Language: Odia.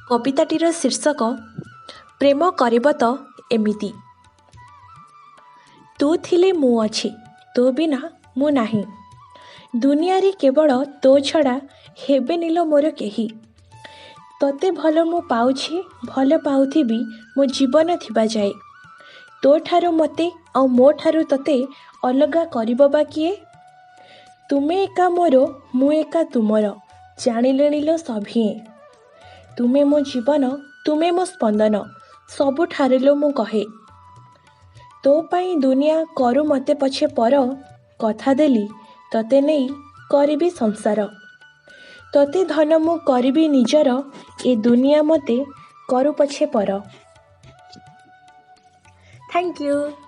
କବିତାଟିର ଶୀର୍ଷକ ପ୍ରେମ କରିବ ତ ଏମିତି। ତୁ ଥିଲେ ମୁଁ ଅଛି, ତୋ ବିନା ମୁଁ ନାହିଁ। ଦୁନିଆରେ କେବଳ ତୋ ଛଡ଼ା ହେବେନି ଲୋ ମୋର କେହି। ତୋତେ ଭଲ ମୁଁ ପାଉଛି, ଭଲ ପାଉଥିବି ମୋ ଜୀବନ ଥିବା ଯାଏ। ତୋ ଠାରୁ ମୋତେ ଆଉ ମୋ ଠାରୁ ତୋତେ ଅଲଗା କରିବ ବା କିଏ? ତୁମେ ଏକା ମୋର, ମୁଁ ଏକା ତୁମର, ଜାଣିଲେଣି ଲୋ ସଭିଏଁ। ତୁମେ ମୋ ଜୀବନ, ତୁମେ ମୋ ସ୍ପନ୍ଦନ, ସବୁଠାରେ ଲୋ ମୁଁ କହେ। ତୋ ପାଇଁ ଦୁନିଆ କରୁ ମୋତେ ପଛେ ପର, କଥା ଦେଲି ତୋତେ ନେଇ କରିବି ସଂସାର। ତୋତେ ଧନ ମୁଁ କରିବି ନିଜର, ଏ ଦୁନିଆ ମୋତେ କରୁ ପଛେ ପର। Thank you.